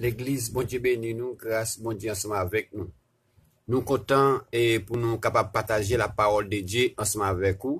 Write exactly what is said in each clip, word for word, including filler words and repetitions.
Legliz, Bondye beni nou, gras Bondye ansanm avèk nou. Nou kontan e pou nou kapab pataje la parole de Dieu ansanm avèk ou.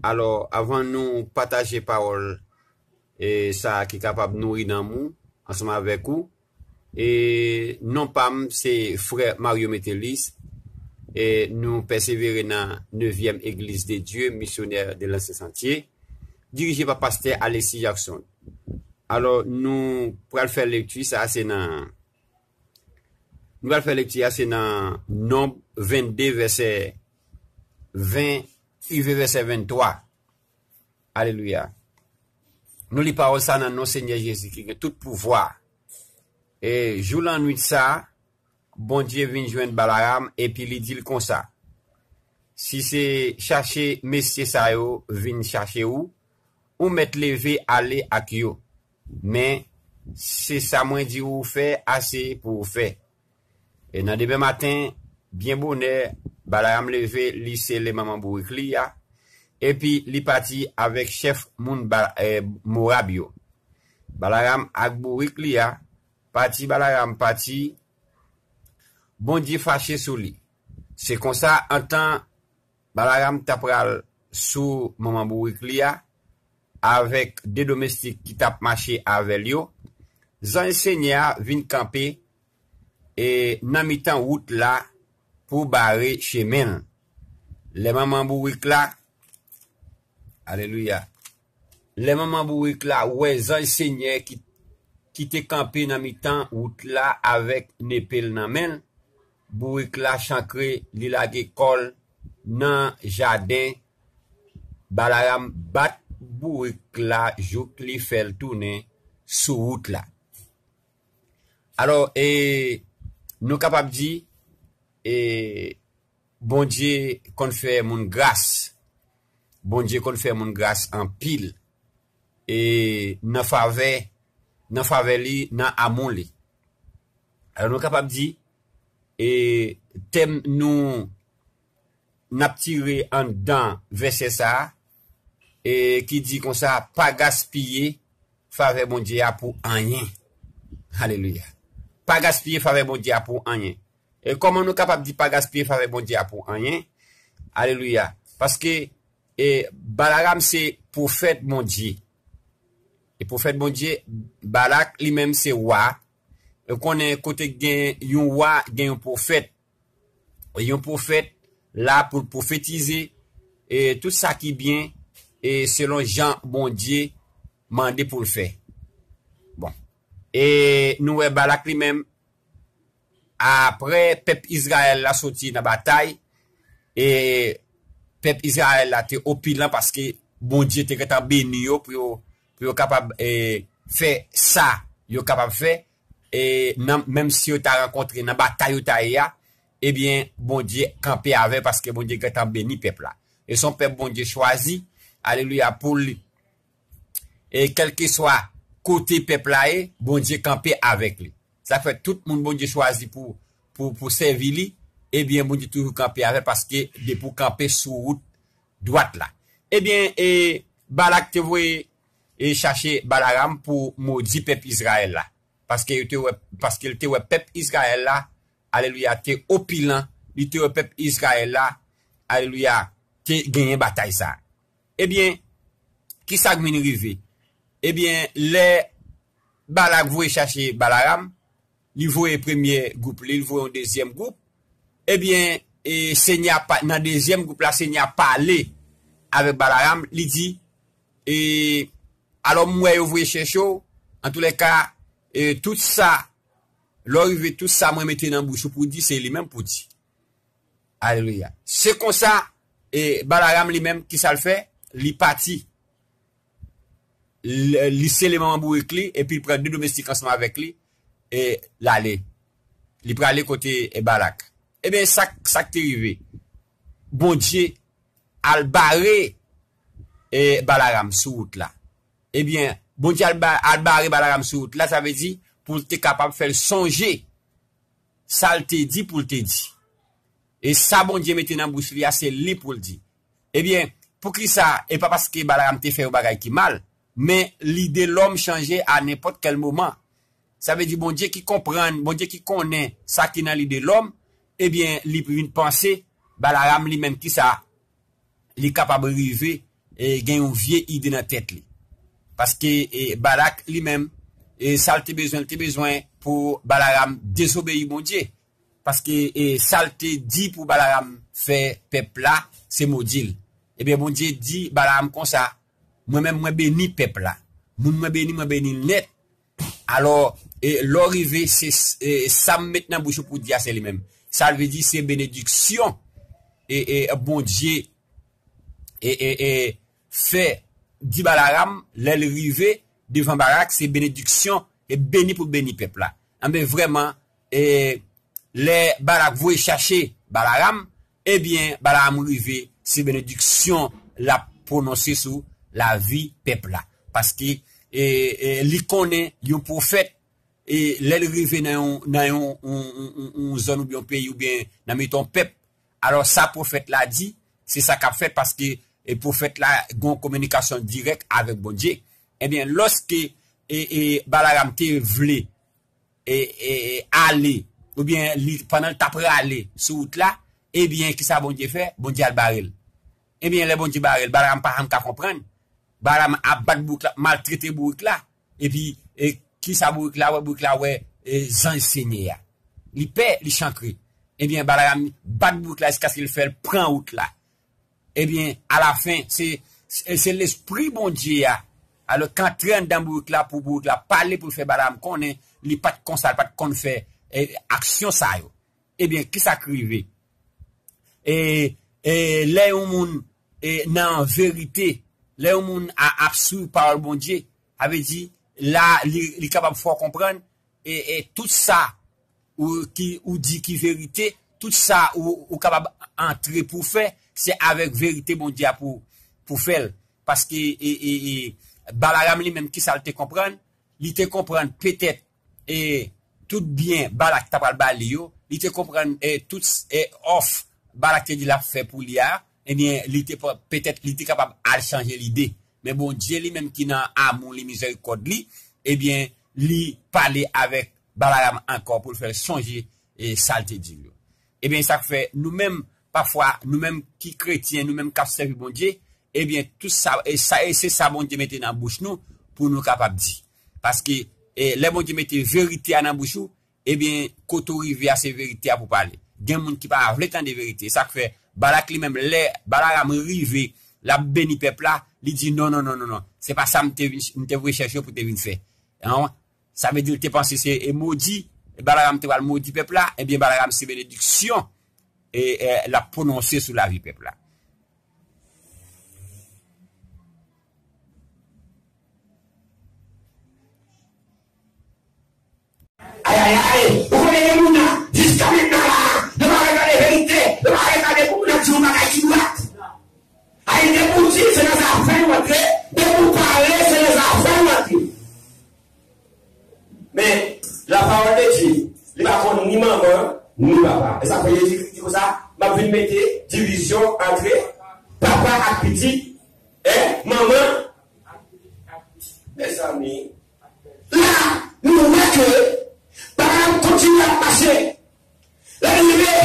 Alò, avan nou pataje pawòl e sa ki kapab nouri nanm ou ansanm avèk ou, e non pa m se frè Mario Metelis. E nou pèsevere nan nevyèm Eglise de Dieu Missionnaire de l'Ancien Sentier, dirije pa pastè Alexis Jackson. Alò, nou pral fè lekti sa, se nan nou pral fè lekti a, se nan Nonb vennde, vèsè ven, rive vèsè venntwa. Alelouya. Nou li pawòl sa nan non Senyè Jezi ki gen tout pouvwa. E jou lannwit sa, Bondye vin jwenn Balaram epi li di l konsa, si se chache mesye sa yo vin chache ou, ou mèt leve ale ak yo. Men, se sa mwen di ou fè, ase pou ou fè. E nan demen maten, byen bonè, Balaram leve, li sele manman bourik li a, epi li pati avèk chèf moun Ba- eh, Moab yo. Balaram ak bourik li a pati, Balaram pati, Bondye fache sou li. Se konsa, antan Balaram t ap pral sou manman bourik li a, avèk de domestik ki t ap mache avè l yo, zanj Senyè a vin kanpe e nan mitan wout la pou bare chemen l. Lè manman bourik la, alelouya, lè manman bourik la wè zanj Senyè ki, ki te kanpe nan mitan wout la avèk nepe l nan men l, bourik la chankre, li lage kò l nan jaden. Balaram bat bourik la jouk li fè l tounen sou wout la. Alò, e, nou kapab di, e, Bondye konn fè moun gras. Bondye konn fè moun gras anpil. E nan favè, nan favè li, nan amou li. Alò, nou kapab di, e tèm nou n ap tire anndan vèsè sa a, e ki di konsa, pa gaspiye favè Bondye a pou anyen. Alelouya. Pa gaspiye favè Bondye a pou anyen. E kòman nou kapab di pa gaspiye favè Bondye a pou anyen? Alelouya. Paske, e, Balaram se pwofèt Bondye. E pwofèt Bondye, Balak li menm se wa. E konnen kote gen yon wa, gen yon pwofèt. Yon pwofèt la pou l pwofetize, e tout sa ki byen, e selon jan Bondye mande pou l fè. Bon. E nou wè Balak li menm, apre pèp Izrayèl la soti nan batay, e pèp Izrayèl la te opilan paske Bondye te gentan beni yo pou yo, pou yo kapab, e, fè sa yo kapab fè, e nan, menm si yo ta rankontre nan batay yo ta ye a, ebyen, Bondye kanpe avè l paske Bondye gentan beni pèp la. E se yon pèp Bondye chwazi, alelouya, pou li. E kèlkeswa kote pèp la ye, Bondye kanpe avèk li. Sa fè tout moun Bondye chwazi pou, pou, pou sèvi li, ebyen, Bondye toujou kanpe avè l paske depi w kanpe sou wout dwat la. Ebyen, e, Balak te voye e chache Balaram pou modi pèp Izrayèl la. Paske yo te wè, paske l te wè pèp Izrayèl la, alelouya, te opilan, li te wè pèp Izrayèl la, alelouya, te genyen batay sa. Ebyen, ki sa k vin rive? Ebyen, lè Balak voye chache Balaram, li voye premye gwoup li, li voye yon dezyèm gwoup. Ebyen, e, Senyè a pa, nan dezyèm gwoup la, Senyè a pale avèk Balaram, li di, e, alò m wè yo voye chèche w, antoulèka, e, tout sa, lè w rive, tout sa mwen mete nan bouch ou pou di, se li menm pou di. Alelouya. Se konsa, e, Balaram li menm, ki sa l fè? Li pati. Li, li sele manman bourik li, epi l pran de domestik ansanm avèk li, e l ale. Li prale kote, e, Balak. Ebyen, sa, sa k te rive? Bondye al bare, e, Balaram sou wout la. Ebyen, Bondye al ba-, al bare Balaram sou wout la, sa vle di pou l te kapab fè l sonje sa l te di pou l te di. E sa Bondye mete nan bouch li a, se li pou l di. Ebyen, poukisa? E pa paske Balaram te fè yon bagay ki mal, men lide lòm chanje a nenpòt kèl moman. Sa vle di Bondye ki konprann, Bondye ki konnen sa ki nan lide lòm, ebyen, li vin panse, Balaram li menm ki sa, li kapab rive, e, gen yon vye ide nan tèt li. Paske, e, Balak li menm, e, sa l te bezwen, l te bezwen pou Balaram dezobeyi Bondye. Paske, e, sa l te di pou Balaram fè pèp la, se modi l. Ebyen, Bondye di Balaram konsa, mwen menm, mwen beni pèp la. Moun mwen beni, mwen beni l nèt. Alò, e, lè w rive, se, e, sa m met nan bouch ou pou di a, se li menm. Sa l vle di, se benediksyon, e, e, Bondye, e, e, e, fè di Balaram, lè l rive devan Balak, se benediksyon, e beni pou l beni pèp la. Anben, vrèman, e, lè Balak voye chache Balaram, ebyen, Balaram rive, se benediksyon l ap pwononse sou lavi pèp la. Paske, e, e, li konnen yon pwofèt, e, lè l rive nan yon, nan yon, yon, yon, yon, yon zòn oubyen yon peyi oubyen nan mitan yon pèp, alò sa pwofèt la di, se sa k ap fèt paske, e, pwofèt la gen yon kominikasyon dirèk avèk Bondye. Ebyen, lòske, e, e, Balaram te vle e, e, e, ale, oubyen li, pandan l t ap prale sou wout la, ebyen, kisa Bondye fè? Bondye al bare l. Ebyen, lè Bondye bare l, Balaram pa janm ka konprann. Balaram ap bat bourik la, maltrete bourik la. Epi, e, kisa bourik la wè? Bourik la wè, e, zanj Senyè a. Li pè, li chankre. Ebyen, Balaram bat bourik la jiskaske l fè l pran wout la. Ebyen, alafen, se, se, se Lespri Bondye a, alò, k antre anndan bourik la pou bourik la pale pou l fè Balaam konnen li pa t konsa, li pa t konn fè, e, aksyon sa yo. Ebyen, kisa k rive? E, e, lè yon moun, e, nan verite, lè yon moun a, ap swiv pawòl Bondye, sa vle di, la, li, li kapab fè w konprann, e, e tout sa ou, ki, ou di ki verite, tout sa ou, ou kapab antre pou fè, se avèk verite Bondye a pou, pou fè l. Paske, e, e, e, Balaram li menm, kisa l te konprann? Li te konprann petèt, e, tout byen Balak ta pral ba li yo, li te konprann, e, tout, e, òf Balak te di l ap fè pou li a, ebyen, li te pa, petèt li te kapab al chanje lide. Men Bondye li menm ki nan amou li, mizèrikòd li, ebyen, li pale avèk Balaram ankò pou l fè l sonje, e, sa l te di l yo. Ebyen, sa k fè nou menm, pafwa, nou menm ki kretyen, nou menm k ap sèvi Bondye, ebyen, tout sa, e sa, e se sa Bondye mete nan bouch nou pou nou kapab di. Paske, e, lè Bondye mete verite a nan bouch ou, ebyen, kote w rive a, se verite a pou pale. Gen moun ki pa vle tande verite. Sa k fè, Balak li menm, lè Balaram rive, l ap beni pèp la, li di, non, non, non, non, non. Se pa sa m te vin, m te voye chèche w pou te vin fè. An, sa vle di, l te panse se, e, modi, e Balaram te pral modi pèp la, ebyen, Balaram se benediksyon, e, e, l ap pwononse sou lavi pèp la. Ayayay, ou konnen gen moun nan, jiska mentnan la, yo pa vle gade verite, yo pa vle gade pou moun nan di yon bagay ki dwat. Ay, depi w di, se nan zafè nou antre, depi w pale, se nan zafè nou antre. Men, la parole de Dieu, li pa konn ni manman, ni papa. E sa fè Jezikri di konsa, m ap vin mete divizyon antre papa ak pitit, en, manman. Mezanmi, la, nou wè ke Balaam kontinye ap mache. Lè l rive,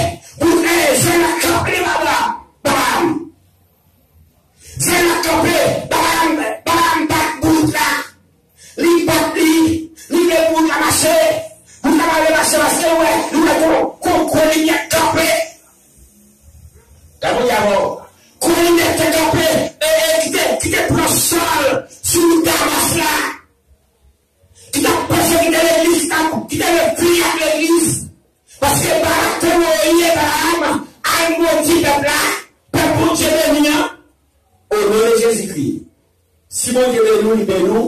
pou, e, zèl la kanpe devan Balaam. Zèl la kanpe, Balaam, Balaam bat bourik la. Li bat li, li fè bourik la mache. Bourik la pa vle mache, mache, wè, li wè gon, gon gwo limyè kanpe. Gade yon bagay. Gon limyè te kanpe, e, e, ki te, ki te pran sòl sou Damas la. Ki t ap pèsekite legliz, ki t ap, ki te vle fini ak legliz. Paske Balak te voye Balaam al modi pèp la, pèp Bondye beni an. O non de Jezikri, si Bondye beni w, li beni w.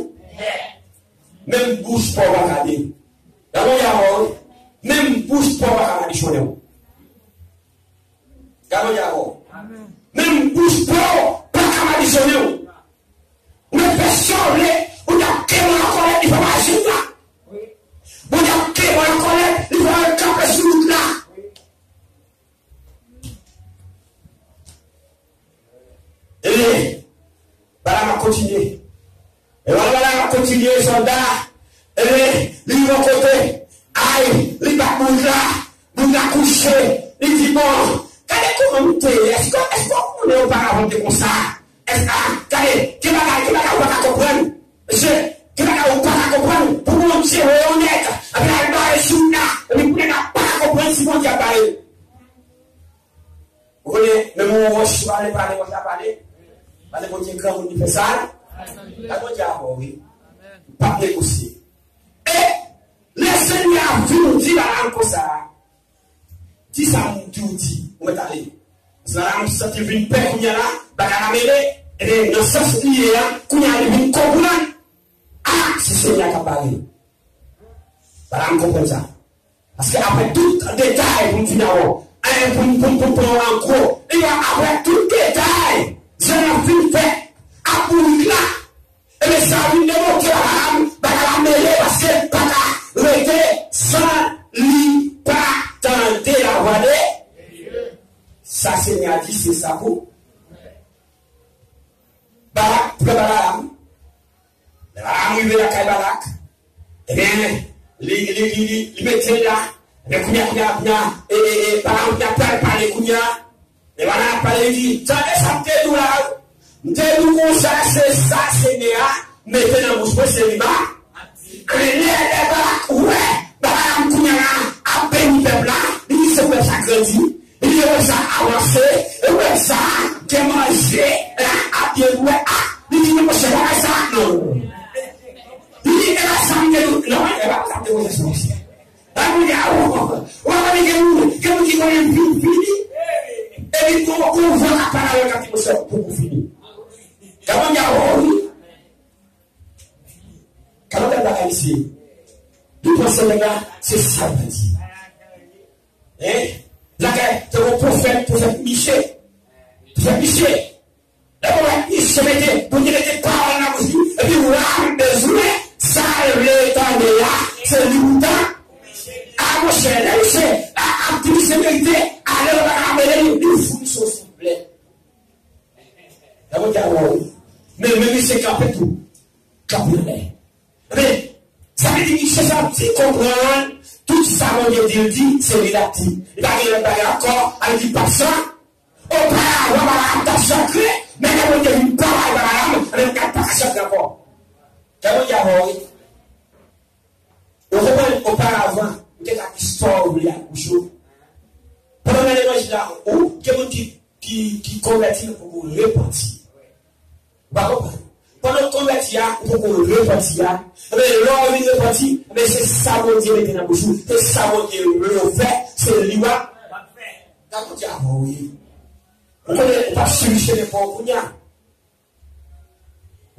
Menm bouch pa w pa ka beni. Gade yon bagay, menm bouch pa w pa ka madichonnen w. Gade yon bagay. Menm bouch pa w pa ka madichonnen w. Ou mèt fè sa w vle, ou t ap kenbe an kòlèt, li fè w aji la. Ou t ap kenbe an kòlèt, li fè w kanpe sou wout la. Ebyen, Balaam ap kontinye. E Balaam ap kontinye, sòlda. Ebyen, li rive yon kote. pale, wòch la pale. Paske Bondye granmoun, li fè sa. Gade Bondye avè w, wi. Li p ap negosye. E lè Senyè a vin di Balaam konsa, di sa m di w di, ou mèt ale. Paske Balaam santi l vin pè kounye a la, bagay la mele, ebyen, nan sans li ye a, kounye a li vin konprann. A, se Senyè a k ap pale. Balaam konprann sa. Paske apre tout detay pou m fin avè w, en, pou m, pou m, pou m pran w an gwo, li di, apre tout detay, jan n ap fin fè ap bourik la, ebyen, sa vin demontre Balaam, bagay la mele, paske l pa ka rete san li pa tande lavwa de Dye. Sa Senyè a di, se sa pou Balak, frè Balaam. Lè Balaam rive lakay Balak, ebyen, li, li, li, li, li mete l la. Ebyen, kounye a, kounye a, kounye a, e, e, e, Balaam kounye a pral pale kounye a. Lè Balaam ap pale, li di, tande sa m te di w la, wi. M te di w konsa, se sa Senyè a mete nan bouch mwen, se li ba. Lè, lè Balak wè Balaam kounye a la ap beni pèp la, li di se pèp sa grandi. Li di, wè sa avanse, e wè sa gen manje, la ap byen bwè. A, li di, men monchè, bagay sa, non. Li di, e pa sa m te di, non, e pa sa m te di, monchè, se monchè. La, moun di, a, ou, ou pa konnen gen moun, gen moun ki konnen vin fini. Epi, gon, gon van k ap pale avè l, k ap di, monchè, ou poko fini. Gade moun di, a, o, wi. Gade yon bagay, mesye. Li panse nèg la, se sa l di. Hein? Lakay, te yon pwofèt, pwofèt Miche. Pwofèt Miche. Lè pwofèt Miche mete, Bondye mete pawòl nan bouch li, epi wa a bezwen, sa l vle tande a, se li pou tande. A, monchè, lè misye, a, ap di misye verite, ale w pa ka mele li, li fou, misye, silvouplè. Gade Bondye avè w, wi. Men, men misye kanpe tou. Kanpe anlè. Men, sa vle di misye santi konprann tout sa Bondye di l di, se li l ap di. Li pa gen lòt bagay ankò, ale di l p ap san. Oparavan, Balaam t ap chankre, men lè Bondye vin pale ak Balaam, men l pa ka chankre ankò. Gade Bondye avè w, wi. Ou konprann, oparavan, ou te ka di sa w vle ak bouch ou. Pandan w nan levanjil la, ou, gen moun ki, ki, ki konvèti, men poko repanti. Ou pa konprann? Pandan w konvèti a, ou poko repanti a, men lè w vin repanti, men se sa Bondye mete nan bouch ou, se sa Bondye vle w fè, se li w ap fè. Gade Bondye avè w, wi. Ou konnen, ou p ap swiv chemen pa w kounye a.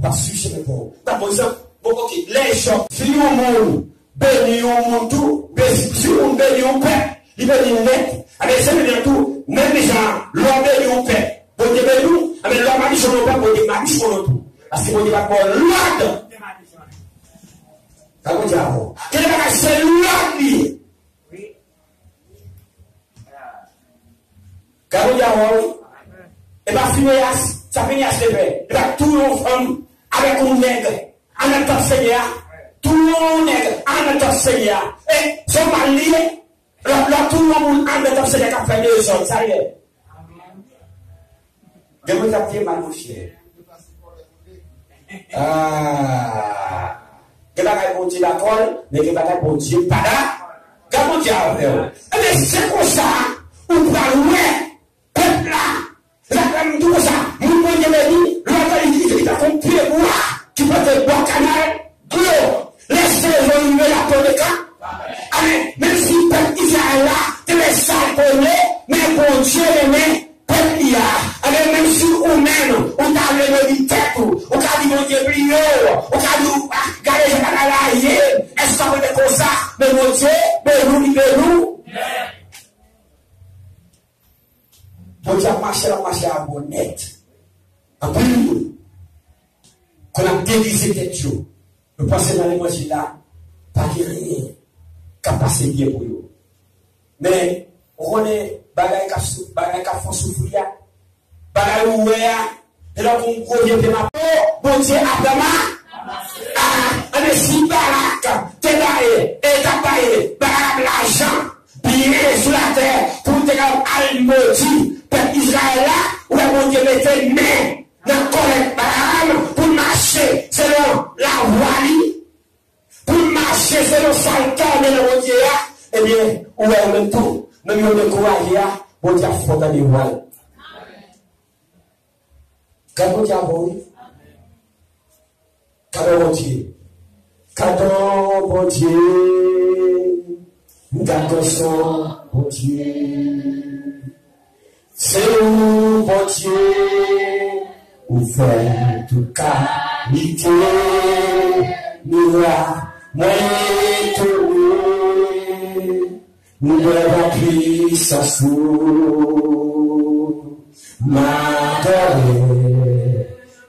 W ap swiv chemen pa w. M ta ba w egzanp. Bon, oke, lè Jòb, si yon moun beni yon moun tou, ben, si, si yon moun beni yon pèp, li beni l nèt. Ebyen, se menm jan tou, menm jan, lè w beni yon pèp, Bondye beni w, ebyen, lè w madichon yon pèp, Bondye madichon w tou. Paske Bondye pa t ba w lòd. Sa Bondye a ba w. Gen de bagay, se lòd li ye. Gade Bondye avè w, wi. E pa Fineyas, sa Fineyas te fè? Li pa t touye yon fanm avèk yon nèg anndan tanp Senyè a. Touye yon nèg anndan tanp Senyè a. E se yon mal li ye. Lè, lè w touye yon moun anndan tanp Senyè k ap fè dezòd, sa l ye? Gen moun k ap fè mal, monchè. Ah. Gen bagay Bondye dakò l, men gen bagay Bondye pa dakò. Gade Bondye avè w. Ebyen, se konsa, ou pral wè pèp la. Lè m di w konsa, moun Bondye beni, lè w ap gade li, li tankou yon pye bwa ki plante bò kanal dlo. Lè sezon rive, l ap plante ka. Amen. Menm si pèp Izrayèl la te fè sa l te vle, men Bondye renmen pèp li a. Ebyen, menm si ou menm, ou ta vle beni tèt ou, ou ka di Bondye bliye w, ou ka di, ah, gade jan bagay la ye, èske w ap rete konsa? Men Bondye beni w, li beni w. Bondye ap mache, l ap mache avè w nèt. Anpil moun, kon ap devize tèt yo, yo panse nan levanjil la, pa gen anyen k ap pase byen pou yo. Men, ou konnen bagay k ap sou-, bagay k ap fè w soufri a, bagay ou wè a, se tankou yon gwo vye pye mapè. O, Bondye ap ranma-, a, anben si Balak te bay, e t ap bay Balaam lajan, byen sou latè, pou l te kapab al modi pèp Izrayèl la, ou wè Bondye mete men nan kòlèt Balaam pou l mache selon lavwa li. Pou l mache selon sa l tande nan Bondye a, ebyen, ou wè ou menm tou, menm yo dekouraje a, Bondye ap fè w tande vwa l. Gad Bondye a bon, wi. Gad Bondye. Gad Bondye. Gad Bondye. Se ou, Bondye, ou fè tout kalite mirak. Mwen etone. Devan pisans ou, m adore,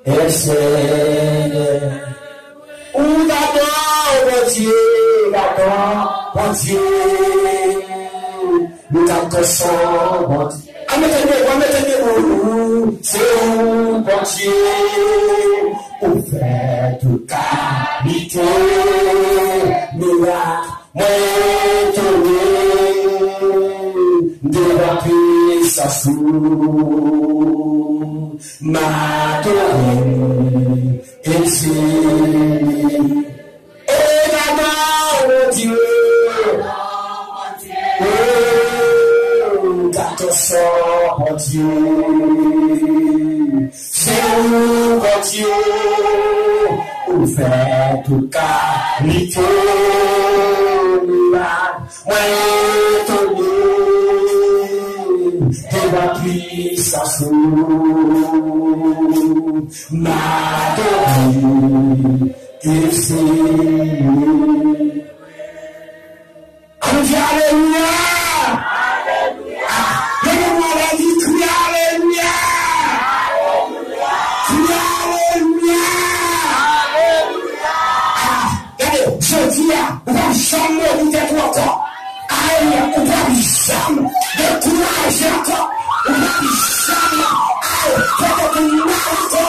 e Senyè. Ou gadon, Bondye, gadon, Bondye. Nou gadon, Bondye. An mete debou, an mete debou. Se ou, Bondye, ou fè tout kalite mirak. Mwen etone devan pisans ou. M adore, e Senyè. E gadon, Bondye. O, gadon, Bondye. Se ou, Bondye, ou fè tout kalite mirak. Mwen etone devan pisans ou. M adore, e Senyè. Ann di alelouya! Alelouya! Leve men w anlè, di, kriye alelouya! Alelouya! Kriye alelouya! Alelouya! Ah, gade, jodi a, ou p ap janm mori tèt ou ankò. Ay, ou p ap janm dekouraje ankò. Ou p ap janm al kote pou mal ankò.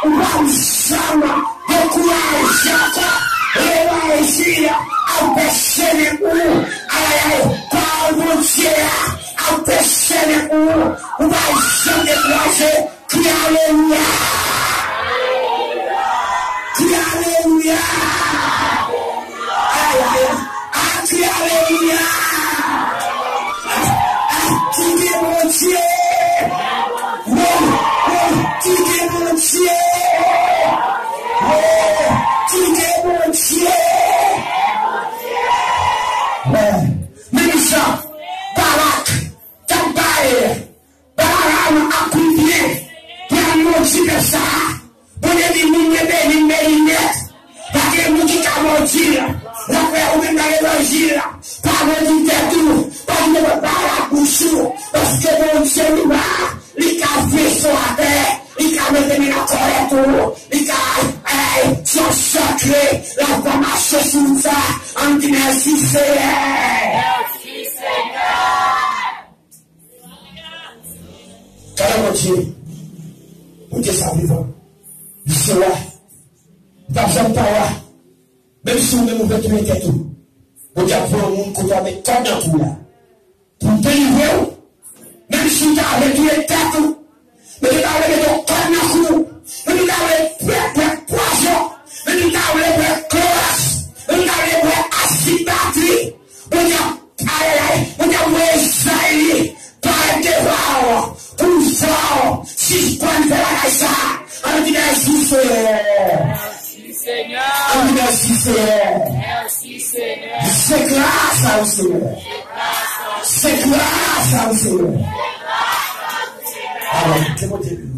Ou p ap janm dekouraje ankò. Levanjil ap fè chemen pou ou. Ay, ay, ay, pawòl Bondye a ap fè chemen pou ou. Ou pa janm dekouraje. Kriye alelouya. Kriye alelouya. Ay, ay, ay. Ah, kriye alelouya. Ah, ah, ki gen Bondye. Wo, wo, ki gen Bondye. Wo, ki gen Bondye. Menm jan Balak t ap bay Balaam ap pibye pou l al modi pèp sa a. Bondye di, moun mwen beni, m beni nèt. Pa gen moun ki ka modi l. L ap fè ou menm nan levanjil la. Pa modi tèt ou. Pa kite moun pale ak bouch ou. Paske Bondye li pa, li ka fè so atè. Li ka mete men nan kòlèt ou. Li ka, eh, se yon sekrè. L ap fè mache sou wout sa. Ann di mèsi, Senyè. Mèsi, Senyè. Gade Bondye. Bondye sa vivan. Li se wa. Li p ap janm pa wa. Menm si ou menm ou vle touye tèt ou, Bondye ap voye yon moun kote w ap met kòd nan kou w la. Pou delivre w. Menm si w ta vle touye tèt ou, menm si w ta vle mete yon kòd nan kou w, menm si w ta vle pran, pran pwazon, menm si w ta vle pran klowòks, menm si w ta vle pran asid batri, Bondye ap, ayayay, Bondye ap voye zèl li parèt devan w pou l fè w sispann fè bagay sa. Ann di mèsi, Senyè. Mèsi, Senyè. Ann di mèsi, Senyè. Mèsi, Senyè. Se gras a ou, Senyè. Se gras a ou, Senyè. Amèn. Ke Bondye beni w.